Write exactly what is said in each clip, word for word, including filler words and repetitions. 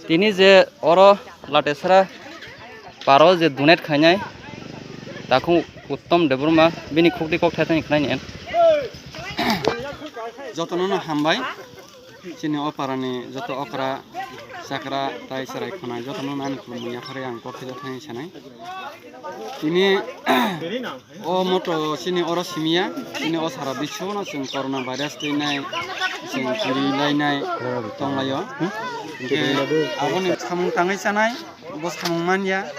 Tini je oro Latesra paro je donate khainai takhuk Uttom Debbarma bini khukti kok thai thani khnai ni. Jotono no hambai. Chini o parani joto okra, chakra, tai chwrai khwnai jotono ani khulumung yapharwi ang kok khe thani sanai. Tini o moto chini oro simiya, chini o sara biswno chwng corona virus twi nai, chwng puri lai nai tonglaio. Hwnkhe aboni samung tangwi chanai, bo samung manya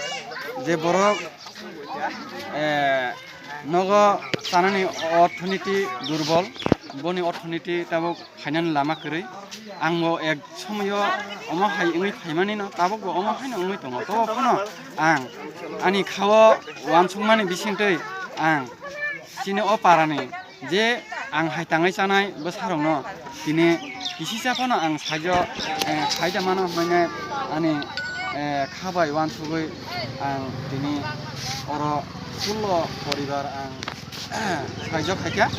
je borok, eh, nogo chanani orthonoiti durbol, boni orthonoiti tabuk khainani lama kwrwi. Ang bo ek somoyo omo hai wngwi phaimani no, tabuk bo omo haino wngwi tongo. Tobo phano ang ani khao uansukmani bisingtwi ang chini o parani je ang hai tangwi chanai bwsarokno tini kisisa phano ang saijo, eh, saida mano hwnwi ani, eh, kha bai uansugwi ang tini oro sullo poribar ang saijak khaikha.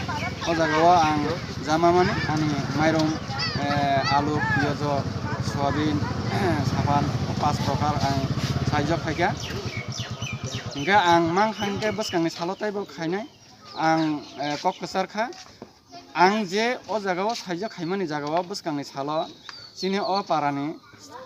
O jagao ang jama mani ani mairum, eh, alu, piyajo, soyabin, sapan, pas prokar ang saijak khaikha. Hingkhe ang mankha hingkhe bwskangni salo teibo khainai ang, eh, kok kwchar kha. Ang je o jagao saijak khaimani jagao bwskangni salo chini o parani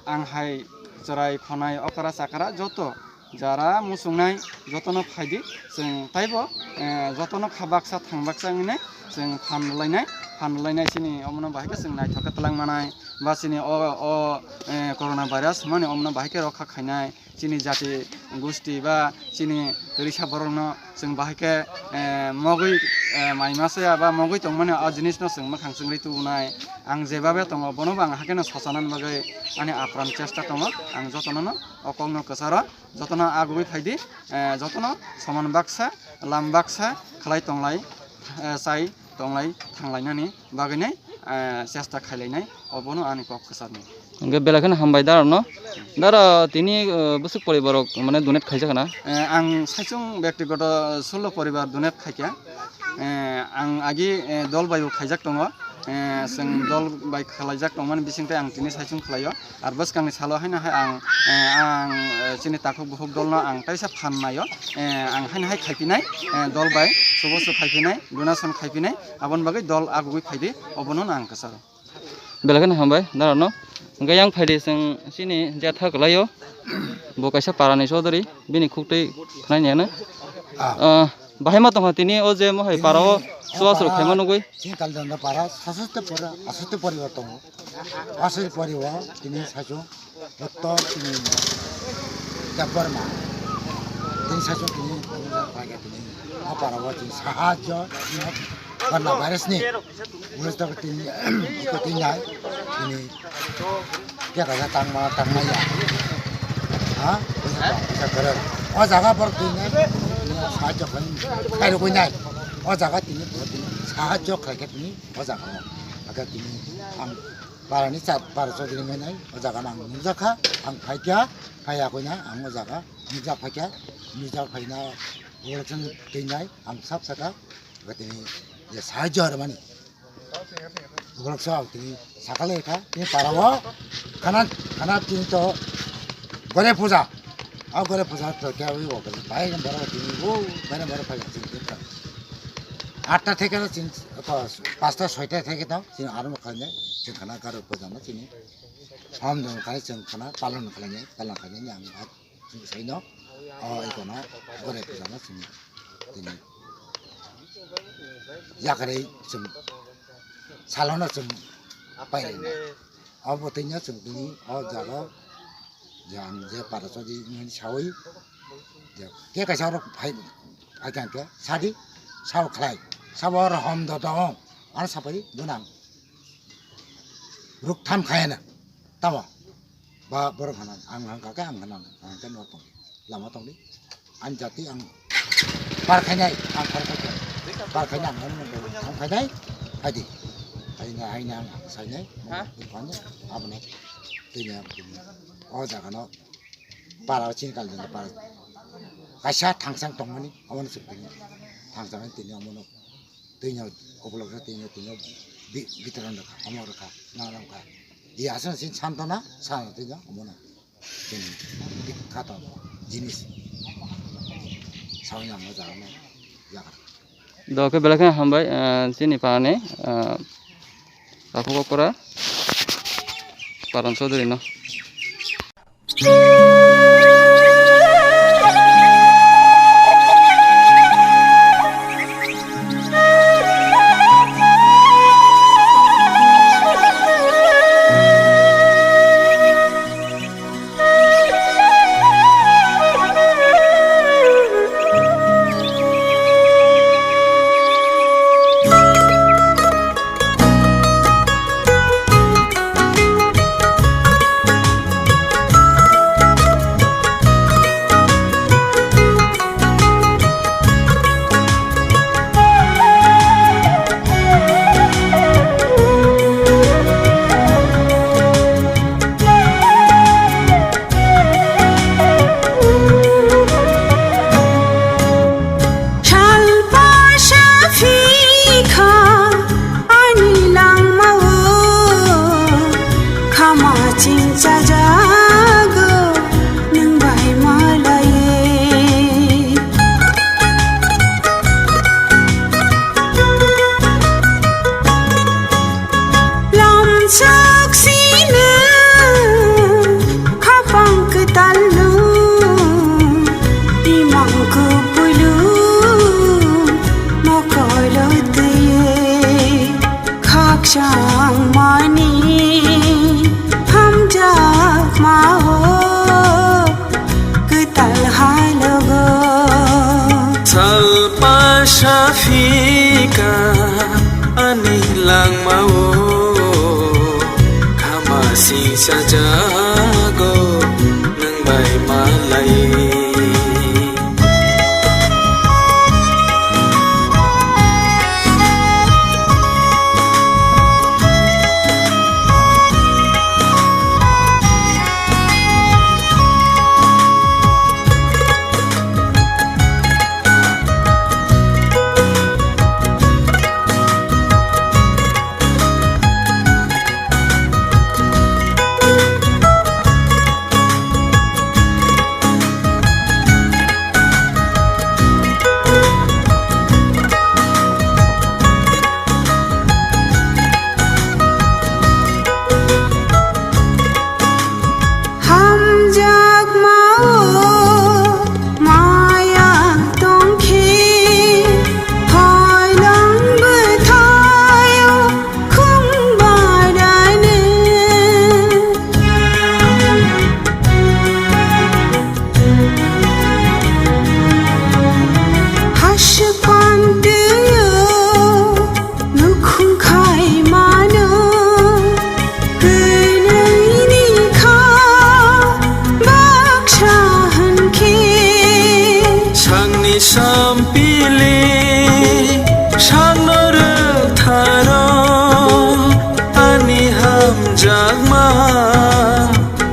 ang hai chwrai khonai okra chakra joto jara muchungnai jotono phaidi, chwng taibo, eh, jotono kha baksa thang baksa wngwi nai chwng phan rwlainai, phan rwlainai chini omono bahai khe chwng naithok khe twlang manai ba chini o, o, eh, corona virus hwnmani omono bahai khe rokha khainai. Chini jati gusti ba chini risa borokno chwng bahai khe, eh, mogwi, eh, mai masa ya ba mogwi tongmani o jinisno chwng mwkhang chwngwi tubunai. Ang jebabe tongo, bono bo ang hakheno sosanani bagwi ani apran chesta tongo. Ang jotono no o kokno kwcharo jotono agugwi phaidi, eh, jotono soman baksa, lam baksa khlai tonglai, eh, chai tonglai thanglainani bagwinai, eh, chesta khailainai, obono ani kok kwcharni. Hingke belai kheno hambai darokno. Dara tini, eh, bwswk poribarrok mane donate khaijak na? Eh, ang saichung bektigoto sullo poribar donate khaikha. Eh, ang agi, eh, dol bai bo khaijak tongo. Eh, chwng dol bai khwlaijak tongmani bisingtwi ang tini saichung khlaio. Ar bwskangni salo haino hai ang, eh, ang, eh, chini takhuk bukhuk dolno ang teisa phan naio. Eh, ang haino hai khaipinai, eh, dol bai subo su khaipinai, donation khaipinai, aboni bagwi dol agugwi phaidi, obono ang kwcharo. Belai kheno hambai norokno. Hingke yang phaidi chwng chini jatha kwlaio. Bo kaisa parani sodori, bini khuktwi khwnai niyano. Ah. Ah, bahai ma tongkha tini o je mohai para o chubachu rok khaima nugwi. Chini Kaljanda para, sasuste pora, asuste poribar tongo. Aswk poribar tini saichung. Doctor tini Debbarma. Tini saichung tini, tini, tini, o para o tini sahajyo, tini, corona virus ni. Ulo tini, iko tini nai, tini, kaya kaya tangma, tangma ya. Ha? Bisa tong, bisa kereng. O jaga borok tini, tini sahajyo khlaini, khairokgwi nai. O jaga tini, tini sahajyo khlaikha tini, o jaga o. Aga tini, ang Parani cha, para chodri mai nai, o jaga no ang nukjak kha, ang phai kha, phai ya koi na, ang o jaga nukjak phai kha, nukjak phai na, election twi nai, ang sab saka, tini je sahajyo rwmani. Borok sa tini sakale kha, tini para o, khana, khana tini to, gore puja, a gore puja to kya wi o, bai borok tini, o, bai borok phai ya, tini kha. Atta theke tini, to, pasta soita theke to, tini arambo khainai, tini khana garo puja no tini. Hom dong khai chwng khana palon khlainai, palon khlainai ni ang a chwng saino, o ikono, gore puja no chwng tini yakarwi chwng salono chwng pairwna. Obo twino chwng tini o jaga je ang je para chodi wngmani sawi je ke kaisa oro phai, phai kha hwnkhe sadi, sao khlai, sabo oro hom do dong, ano sapai gwnang. Ruktham khaina tamo ba borok hana ang hangka khe ang hana ang khe no tong lama tongdi. Ang jati ang par khainai, ang par khainai, par khainai ang hano ang khainai, phaidi. Haina, haina ang sainai, ha? Ang khainai, abone tini o jaga no para o chini kal jani para kaisa thangsang tongmani, omono chwng tini thangsang tini omono. Tini upolokhe tini, tini bi-, bitoron rwkha, omo rwkha, nang rwkha. Di aswk sin santona, santona twi jang, omono. Chini bikhato jinis. Sawi nang o jaga no, jaga. Doke belai khe hambai, ah, chini pani, ah, Takhuk Okra Paran Chaudhary no. Salpa saphi kha ani langmao, khama chingchajago nwng bai malai. Lamsak sina khapang kwtalno, imang kupulu mokolo twi khakchang mani hamjakmao. Kwtal halogo. Salpa saphika ani langmao, khama singsajago nwng bai malai. Hamjakmao maya tongkhe, hoilang bwthaio khungbarani. Hasik pantio nukhung khai mano, kwnwi ni kha baksa hwnkhe. Sakni sampili sakno rwktharo, ani hamjakma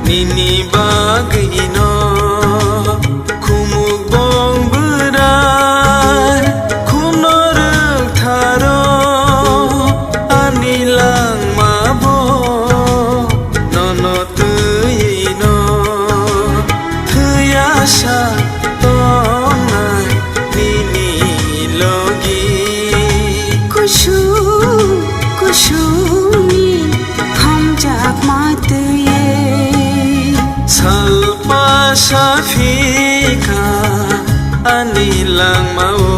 nini bagwino. Khumuk bong bwrai khumno rwktharo, ani langma bo nono twiwi no thwiya sa tongnai nini logi. Kusung kusungni hamjakma twiwi. Salpa saphika ani langmao,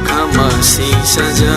khama singsaja